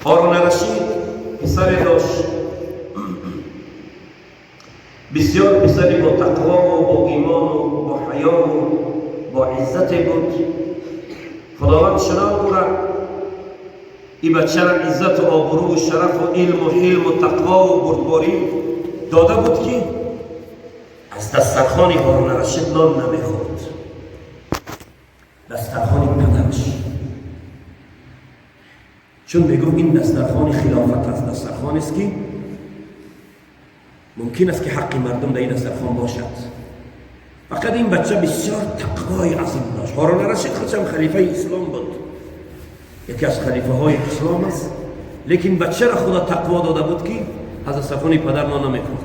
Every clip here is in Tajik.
Ҳорун Рашид писаре дошт, бисёр писари бо тақвову бо имону бо ҳаёву бо иззате буд. Худованд чунон ӯра, и бачара, иззату обрӯву шарафу илму ҳилму тақвову бурдборӣ дода буд, ки аз дастархони Ҳорун Рашид нон намехӯрд, дастархони падараш, чун мегуфт, ин дастархони хилофат аст, дастархонест, ки мумкин аст, ки ҳаққи мардум дар ин дастархон бошад. Фақат ин бача бисёр тақвои азим дошт. Ҳорун Рашид худшам халифаи ислом буд, яке аз халифаҳои ислом аст, лекин бачаро Худо тақво дода буд, ки аз дастархони падар нон намехӯрд.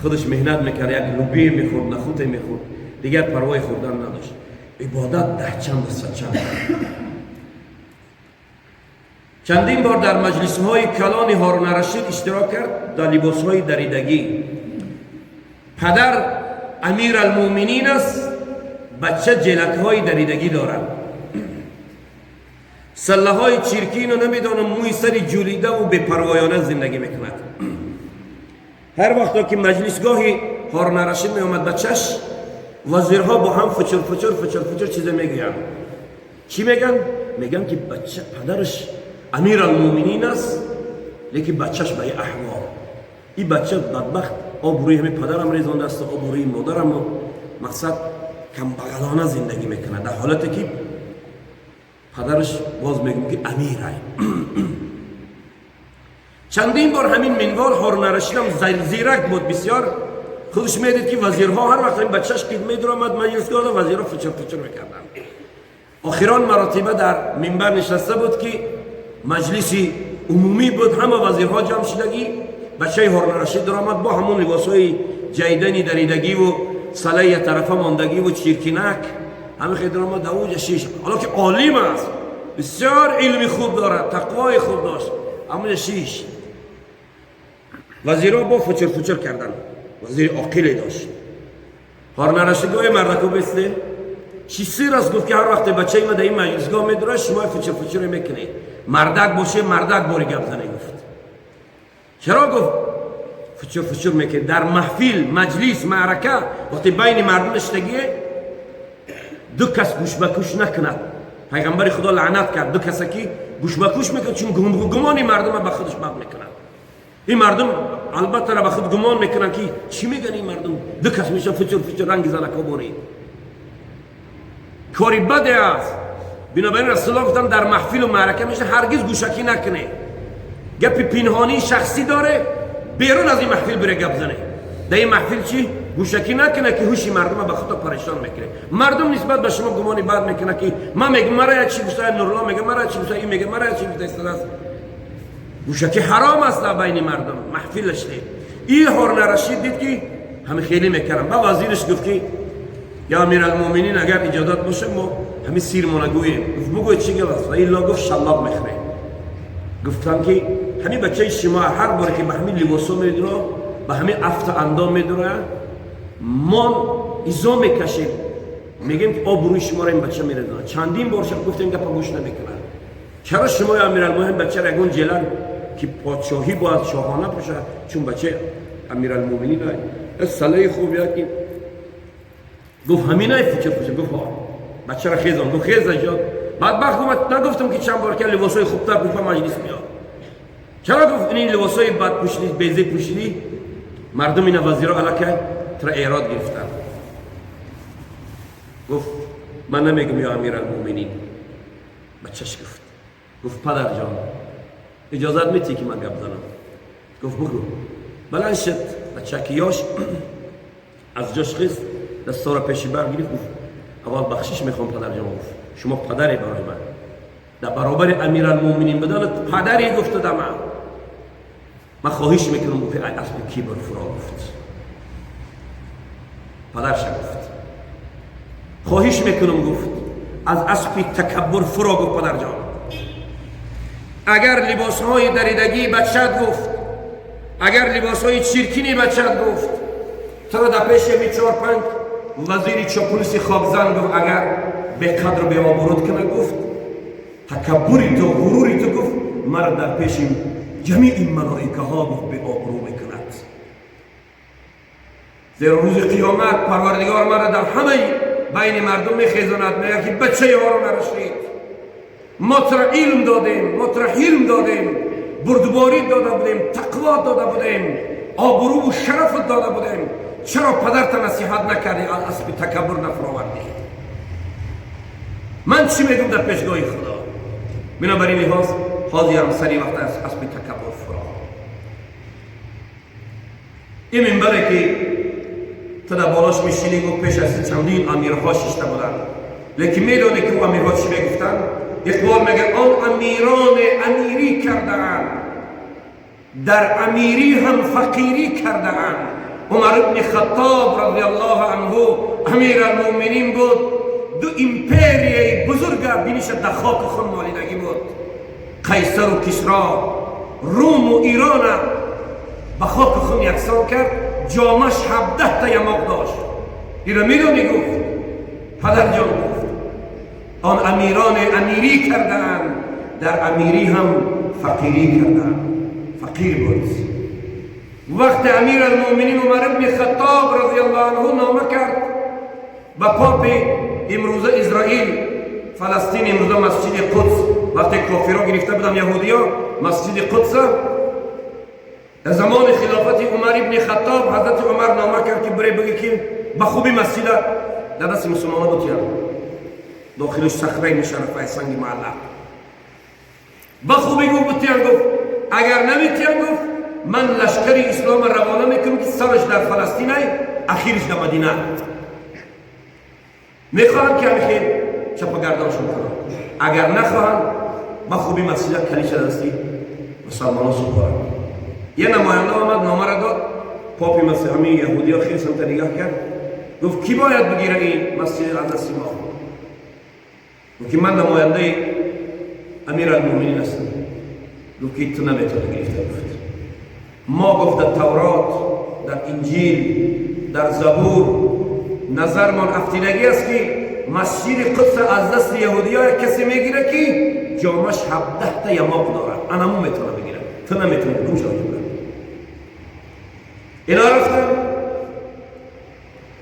Худаш меҳнат мекард, як лубие мехӯрд, нахуте мехӯрд, дигар парвои хӯрдан надошт. Ибодат даҳчанду садчанд. Чандин бор дар маҷлисҳои калони Ҳорун Рашид иштирок кард дар либосҳои даридагӣ. Падар Амир Алмуъминин аст, бача ҷелакҳои даридагӣ дорад, саллаҳои чиркину, намедонам, мӯи сари ҷулидаву бепарвоёна зиндагӣ мекунад. Ҳар вақто ки маҷлисгоҳи Ҳорун Рашид меомад бачаш, вазирҳо бо ҳам фучур фучур, фучур фучур чизе мегӯянд. Чӣ мегӯянд? Мегӯянд, ки бача, падараш Амир Алмуъминин аст, лекин бачаш ба ин аҳвол, ин бача бадбахт обрӯи ҳамин падарам резондааст, обрӯи модараму. Мақсад, камбағалона зиндагӣ мекунад, дар ҳолате ки падараш, боз мегӯм, ки амирай. Чандин бор ҳамин минвол. Ҳорун Рашидам зирак буд бисёр, худаш медид, ки вазирҳо ҳар вақт ҳамин бачаш ки медуромад маҷлисгоҳда, вазирҳо фучур фучур мекарданд. Охирон маротиба дар минбар нишаста буд, ки маҷлиси умумӣ буд, ҳама вазирҳо ҷамъ шудагӣ. Бачаи Ҳорун Рашид даромад бо ҳамон либосҳои ҷайдани даридагиву салаи яктарафа мондагиву чиркинак. Ҳамин хел даромад, дар уҷа шиш. Ҳоло ки олим аст, бисёр илми хуб дорад, тақвои хуб дошт, ҳамуҷа шиш. Вазирҳо бо фучур фучур карданд. Вазири оқиле дошт Ҳорун Рашид: «Ой, мардаку, бисте, чӣ сир аст?» Гуфт, ки ҳар вақте бачаи ма дар ин маҷлисгоҳ медурад, шумо фучур фучуре мекунед. Мардак боше, мардак бори гап зане. Гуфт: «Чаро?» Гуфт: «Фучур фучур мекунед дар маҳфил, маҷлис, маърака. Вақте байни мардум иштагие, ду кас гӯшбакӯш накунад. Пайғамбари Худо лаънат кард ду каса, ки гӯшбакӯш мекунад, чун гумони мардума ба худаш бад мекунад. Ин мардум албатта ба худ гумон мекунанд, ки чӣ мегӯянд ин мардум. Ду кас меша, фучур фучур, ранги занако борид, кори баде аст». Бинобар ин Расулулло гуфтанд: «Дар маҳфилу маърака меша, ҳаргиз гӯшакӣ накунед. Гапи пинҳонии шахсӣ доре, берун аз ин маҳфил бире, гап зане. Дар ин маҳфил чӣ гӯшакӣ накунад, ки ҳуши мардума ба худо парешон мекунед. Мардум нисбат ба шумо гумони бад мекунад, ки ман мегӯм, мара як чӣ гуфта, Нурулло мега, мара чӣ гуфта, ин мега, мара чӣ гуфта истодааст. Гӯшакӣ ҳаром аст дар байни мардум маҳфилаш». И Ҳорун Рашид дид, ки ҳами хеле мекардам. Ба вазираш гуфт, ки: «Я Амиралмуъминин, агар иҷозат боша, мо ҳамин сирмона гӯем». Гуфт: «Бугӯй, чӣ гап аст?» Ва илло, гуфт, шаллоқ мехӯрем. Гуфтам, ки ҳамин бачаи шумо ҳар боре ки ба ҳамин либосо медуро, ба ҳамин афту андом медура, мо изо мекашем, мегӯем, ки обрӯи шуморо ин бача мерезонад. Чандин бор шаб гуфтем, гапа гӯш намекунад. Чаро шумо, Амиралмуъминин, бачаро ягон ҷелан, ки подшоҳӣ бояд шоҳона пӯшад, чун бачаи Амиралмуъминин салаи хуб як?» Гуфт: «Ҳаминай фуча фуча?» Гуфт: «Ҳо». Бачаро хезон, гуфт: «Хеза ҷо, бадбахт». Гуфт: «Нагуфтам, ки чанд бор ки либосҳои хубтар пӯш, маҷлис меёд? Чаро?» Гуфт: «Ин либосҳои бад пӯшидӣ, безеб пӯшидӣ, мардум ина, вазиро аллакай тура эрод гирифтанд». Гуфт: «Ман намегум, ё Амиралмуъминин». Бачаш гуфт: «Падарҷон, иҷозат метиҳӣ, ки ман гап занам?» Гуфт: «Бугӯ». Баланд шуд бачаки ёш, аз ҷош хист, дастора пеши бар гирифт, гуфт: «Аввал бахшиш мехоҳам, падарҷон». Гуфт: «Шумо падаре барои ман, дар баробари Амиралмуъминин буданат падаре». Гуфту да ман хоҳиш мекунам. Гуфт: «Ай аспи кибр фуро». Гуфт, падарша гуфт: «Хоҳиш мекунам». Гуфт: «Аз аспи такаббур фуро». Гуфт: «Падарҷон, агар либосҳои даридагии бачат», гуфт, «агар либосҳои чиркини бачат», гуфт, «туро дар пеши ами чор панҷ вазири чопулиси хокзан», гуфт, «агар беқадру беобрӯд кунад», гуфт, «такаббури ту, ғурури ту», гуфт, مرا در پیش جمیع ملائکه ها گفت به آبرو میکند. زیرا روز قیامت پروردگار مرا در همه بین مردم میخیزاند، میگه که بچه هارون رشید، ما تو را علم دادیم، ما تو را حلم دادیم، بردباری داده بودیم، تقوا داده بودیم، آبرو و شرف داده بودیم، چرا پدرت نصیحت نکردی، از اسب تکبر نفراوردی؟ من چی میگم در پیشگاه خدا؟ بنابراین لحاظ حاضرم سری وقت از اسب تکبر فرا. این منبره که تو در بالاش میشینی، گفت پیش از چندین امیرها ششته بودن، لیکن میدانی که او امیرها چی میگفتن؟ اقبال میگه آن امیران امیری کرده‌اند، در امیری هم فقیری کرده‌اند. عمر ابن خطاب رضی الله عنه امیر المؤمنین بود، دو امپریای بزرگ بینیش در خاک خون مالیدگی بود، قیصر و کسرا، روم و ایران به خاک خون یکسان کرد. جامش 17 تا یماق داشت. این را میدونی؟ گفت پدر جان، گفت آن امیران امیری کردند، در امیری هم فقیری کردند. فقیر بود. وقت امیر المؤمنین عمر ابن خطاب رضی الله عنه نامه کرد به پاپ امروزه اسرائیل، فلسطین، امروزه مسجد قدس، وقتی کافرها گرفته بودن یهودیا مسجد قدس، در زمان خلافت عمر ابن خطاب حضرت عمر نامه کرد که بره بگه که به خوبی مسجد در دست مسلمان بود، داخلش صخره مشرفه سنگ معلق، به خوبی گفت بتیان. گفت اگر نمیتیان، گفت من لشکر اسلام روانه میکنم که سرش در فلسطین، اخیرش در مدینه. میخواهم که همیشه چپا گردانشون کنم، اگر نخواهم به خوبی مسجد کلیش دستی مسلمان سپارم. یه نماینده آمد نامه را داد. پاپی مسیح همین یهودی ها خیلی سمت نگاه کرد، گفت کی باید بگیره این مسجد از دست ما؟ گفت که من نماینده امیر المؤمنین هستم. گفت که تو نمیتونی گرفته. گفت ما، گفت در تورات، در انجیل، در زبور نظرمان افتیدگی است که مسجد قدس از دست یهودی ها کسی میگیره که جامش 17 تا یماق داره، انمو میتونه بگیره، تو نمیتونی. گم شو. اینا رفتن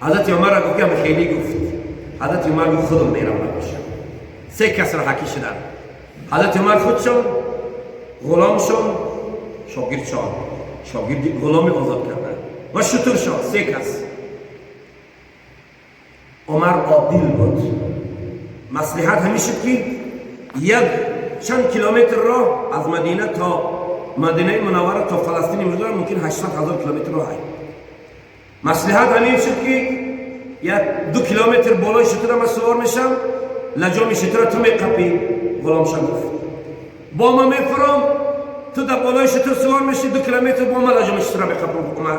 حضرت عمر را گفت که خیلی گفت. حضرت عمر گفت خودم میرم نباشم. سه کس را حکی شدن: حضرت عمر خودشون، غلامشون، شاگردشان، شاگرد غلام آزاد کردن و شترشان، سه کس. عمر عادل بود. مصلحت همیشه که یک چند کیلومتر راه از مدینه تا مدینه منوره تا فلسطین امروز ممکن 800 هزار کیلومتر راه. مصلحت همین شد که یک 2 کیلومتر بالای شتر من سوار میشم، لجام شتر تو میقپی. غلامشان گفت با ما میفرم، تو در بالای شتر سوار میشی، 2 کیلومتر با ما لجام شتر میقپم. عمر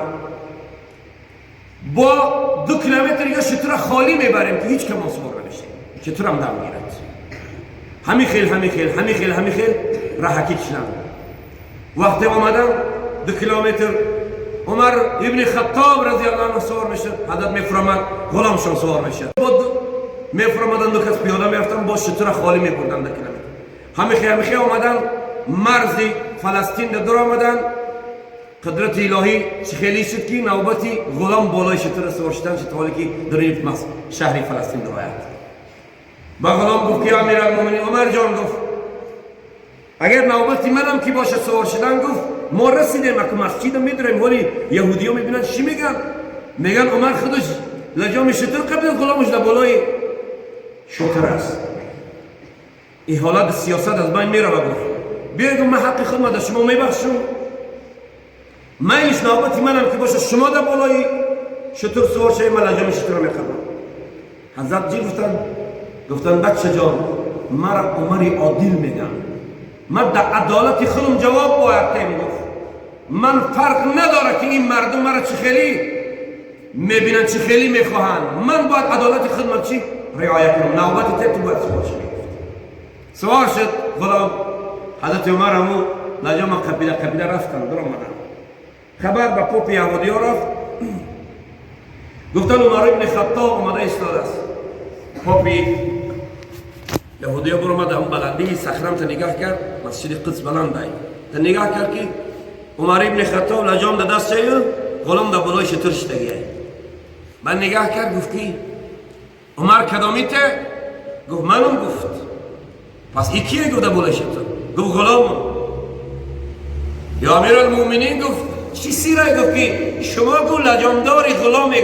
با 2 کیلومتر دیگه شتر خالی میبریم که هیچ کمان سوار نمیشه، شتر هم دم میگیرد. همین خیل همین خیل همین خیل همین خیل راحتی کشیدن. وقتی آمدن 2 کیلومتر، عمر ابن خطاب رضی الله عنه سوار میشد، حضرت میفرماد، غلامشان سوار میشد، با میفرمادن دو کس پیاده میرفتن، با شتر خالی میبردن 2 کیلومتر. همین خیل همین خیل آمدن مرز فلسطین در آمدن. قدرت الهی خیلی شد که نوبتی غلام بالای شتر سوار شدن شد، حالی که در این شهر فلسطین درآید. با غلام گفت که امیر المومنین عمر جان، گفت اگر نوبتی منم که باشه سوار شدن، گفت ما رسیدیم اکو مسجد میداریم، ولی یهودی ها میبینن چی میگن؟ میگن عمر خودش لجام شتر قبل، غلامش در بالای شتر است. این حالت سیاست از بین میره. و گفت بیاید من حق خود در شما میبخشم، میلش نوبتی منم که باشه شما در بالای شتر سوار شوید، من لجام شتر میقبلم. حضرت چی گفتن؟ گفتن بچه جان، مرا عمر عادل میگن، من در عدالت خودم جواب باید تیم. گفت من فرق نداره که این مردم مرا چه خیلی میبینن، چه خیلی میخواهن، من باید عدالت خودم چی رعایت کنم. نوبت تو باید سوار شد. سوار شد غلام. حضرت عمر همو لجام قبیله قبیله رفتن در آمدن. خبر به پاپ یهودی ها رفت. گفتن عمر ابن خطاب آمده ایستاده است. پاپی یهودی برآمد هم بلندی صخره تا نگاه کرد، مسجد قدس بلنده تا نگاه کرد که عمر ابن خطاب لجام در دست غلام در بالای شتر شدگیه. من نگاه کرد گفت که عمر کدامیته؟ گفت منم. گفت پس این کیه؟ گفت در بالای شتر. گفت غلامم. یا امیرالمومنین گفت چی سیره؟ گفت که شما گفت لجامدار غلامی.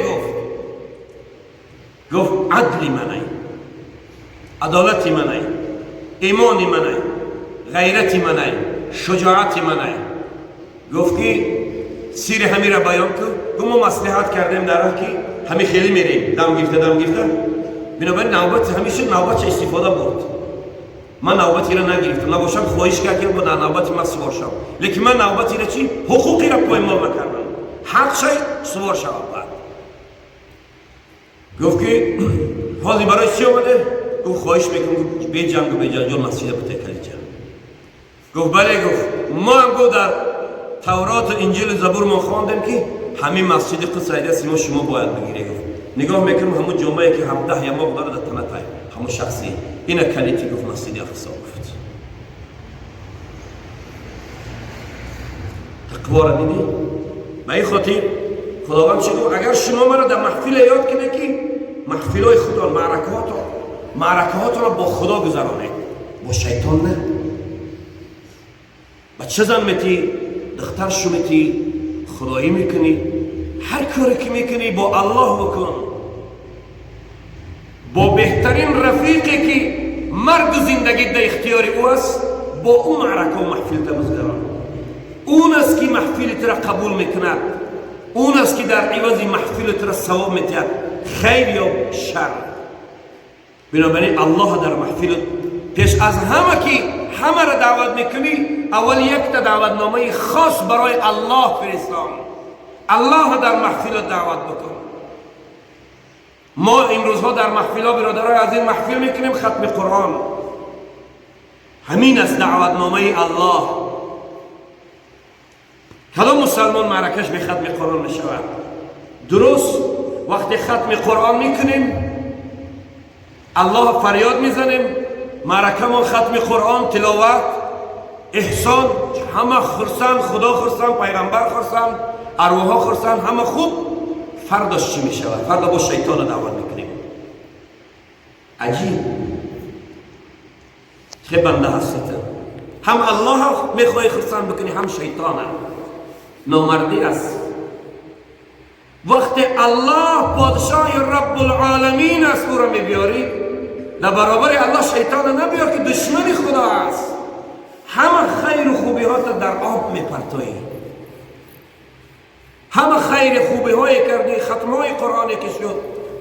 گفت عدلی منه، عدالتی منه، ایمانی منه، غیرتی منه، شجاعتی منه. گفت که سیر همی را بیان کن. گفت ما مصلحت کردیم در راه که همی خیلی میریم دم گرفته دم گرفته، بنابراین نوبت همیشه نوبت استفاده برد. من نوبتی را نگرفتم، نباشم خواهش کردم با نوبتی من سوار شم، لیکن من نوبتی را چی حقوقی را پایمال نکردم، حق شای سوار شم. بعد گفت که حاضی برای چی آمده؟ گفت خواهش میکنم به جنگ و به جنجال مسجد بته کلیچه. گفت بله. گفت ما هم گفت در تورات و انجیل و زبور ما خواندیم که همین مسجد قدس دست ما شما باید بگیری. گفت نگاه میکنم همون جمعه که 17 یماق داره در تنتای همون شخصی اینا کلیتی. گفت مسجد اقصا. گفت تقوا را دیدی؟ به این خاطر خداوند چی گفت؟ اگر شما مرا در محفل یاد کنه که محفل های خدا، معرکه هاتون را با خدا گذرانید، با شیطان نه. با چه زن میتی؟ دختر شو میتی، خدایی میکنی، هر کاری که میکنی با الله بکن، با بهترین رفیقی که مرگ و زندگی در اختیار او است، با او معرکه و محفل بگذران. اون است که محفلت را قبول میکند، اون است که در عوض محفلت را ثواب میدهد، خیر یا شر. بنابراین الله در محفل پیش از همه که همه را دعوت میکنی، اول یک تا دعوتنامه خاص برای الله فرستان. الله در محفل دعوت بکن. ما امروزها در محفل ها برادرای از این محفل میکنیم ختم قرآن. همین است دعوتنامه الله. کدام مسلمان معرکش به ختم قرآن میشود؟ درست وقتی ختم قرآن میکنیم الله فریاد میزنیم، معرکه ما ختم قرآن، تلاوت، احسان، همه خرسند، خدا خرسند، پیغمبر خرسند، ارواح خرسند، همه خوب. فرداش چی میشود؟ فردا با شیطان دعوت میکنیم. عجیب چه بنده هستید، هم الله میخوای خرسند بکنی هم شیطان. نامردی است. وقتی الله پادشاه رب العالمین است او را میبیاری، در برابر الله شیطان نبیار که دشمن خدا است. همه خیر و خوبی ها در آب میپرتایی، همه خیر خوبی های کردی، ختم های قرآنی که شد،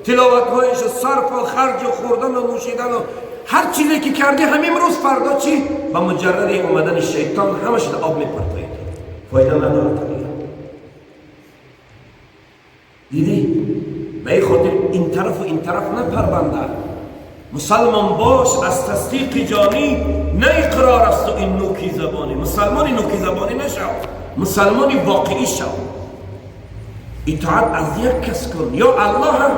تلاوت هایش، صرف و خرج و خوردن و نوشیدن و هر چیزی که کردی، همین روز فردا چی؟ با مجرد اومدن شیطان همش در آب میپرتایی، فایده نداره. دیدی؟ به این خاطر این طرف و این طرف نپربنده. مسلمان باش از تصدیق جانی، نه اقرار است و این نوکی زبانی. مسلمانی نوکی زبانی نشو، مسلمانی واقعی شو. اطاعت از یک کس کن، یا الله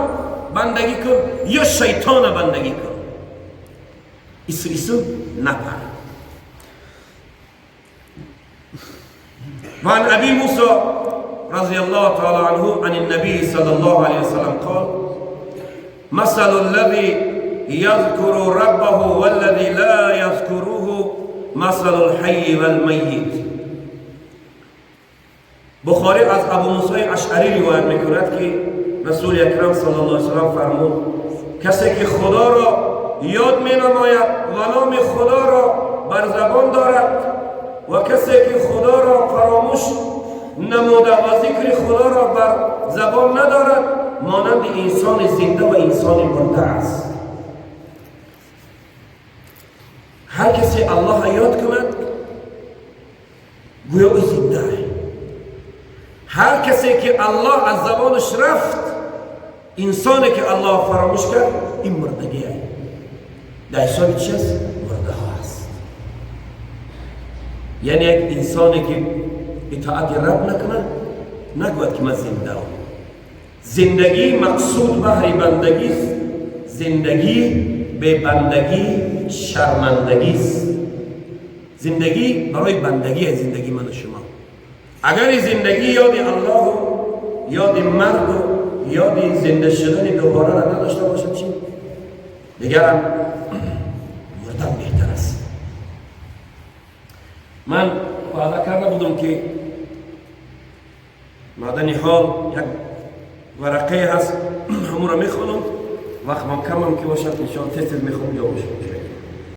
بندگی کن یا شیطان بندگی کن. ایسو ایسو نپر. وعن ابی موسی رضی الله تعالی عنه عن النبي صلى الله عليه وسلم قال: مثل الذي يذكر ربه والذي لا يذكره مثل الحي والميت. بخاری از ابو موسی اشعری روایت میکند که رسول اکرم صلی الله علیه وسلم فرمود: کسی که خدا را یاد مینماید و نام خدا را بر زبان دارد و کسی که خدا را فراموش نموده و ذکر خدا را بر زبان ندارد، مانند انسان زنده و انسان مرده است. هر کسی الله یاد کند گویا او زنده است. هر کسی که الله از زبانش رفت، انسانی که الله فراموش کرد، این مردگی است. در حساب چی است؟ مرده ها است. یعنی یک انسانی که اطاعت رب نکنه، نگوید که من زنده ام. زندگی مقصود بهر بندگی است. زندگی به بندگی Шармандагӣ аст. Зиндагӣ барои бандагӣ аст. Зиндагӣ ман ва шумо, агар зиндагӣ ёди Аллоҳу ёди маргу ёди зинда шудани дубора را نداشته باشد، چی؟ دیگرم مردن بهتر است. من وعده کرده بودم که معدنی حال یک ورقه هست، همون را میخونم. وقت من کمم که باشد، انشاءالله تست میخونم. جا باشم.